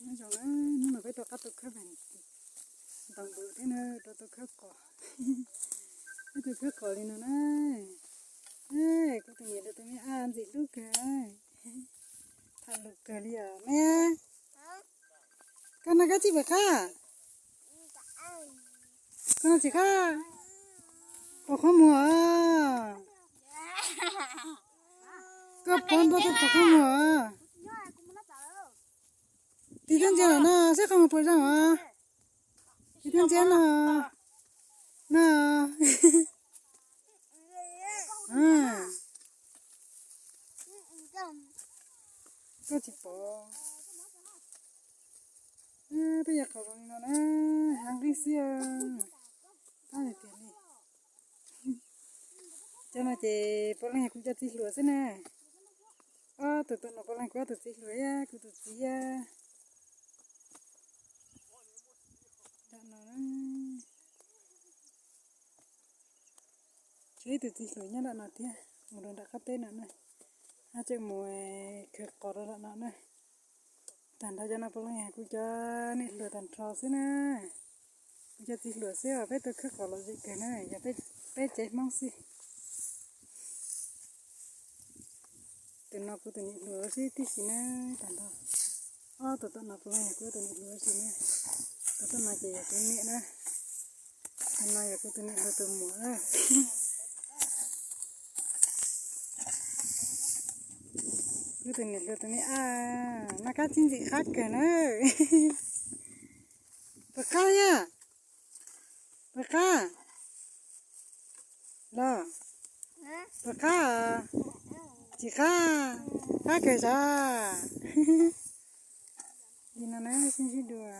Nyob zoo na, hnub no peb rov qab tuaj khawb npam, ntaus npam thiab na, rov tuaj khawb qos. Peb tuaj khawb qos li no na. Kuv tus niam tus me ab ntxim hlub kawg, tham lus kawg li os me. Koj noj kab tsib pam qab? Koj noj tsis qab? Pom qhob muag. Koj pom npam tuaj pom qhob muag. Tiv thiab ntsia lawm no, saib qhov muag puas zoo os. Tiv thiab ntsia no, no. Koj tsis pom. Peb yog qos zoo li no na, hav nqeeb xwb. Tab tiag li. Cov no ces puav leej yog kuv cov txiv hluas xwb na. Ob tug tom no puav leej kuv ob tug txiv hluas thiab kuv tus txiv thiab. Nram no, tshuav ib tug txiv hluas nyob nram no thiab, mus rau nram qab teb no na. Hab tseem mus khawb qos rau nram no na. Tag nrho cov no puav leej yog kuv cov niam hluas tag nrho xwb na. Kuv cov txiv hluas xwb os, peb tuaj khawb qos lom zem kawg na, yog peb tsev Hmoob xwb. Tus no kuv tus niam hluas xwb tib si na, tag nrho. Ob tug tom no puav leej yog kuv tus niam hluas tib si na. Tus tom no ces yog kuv niam na. Tus no yog kuv tus niam hluas tus muam na. Kuv tus niam hluas tus me ab, noj kab tsib ntxim qab kawg na. Puas qab yog? Puas qab? Los, puas qab? Tsis qab, qab kawg sav. Li no na, sib ntsib dua.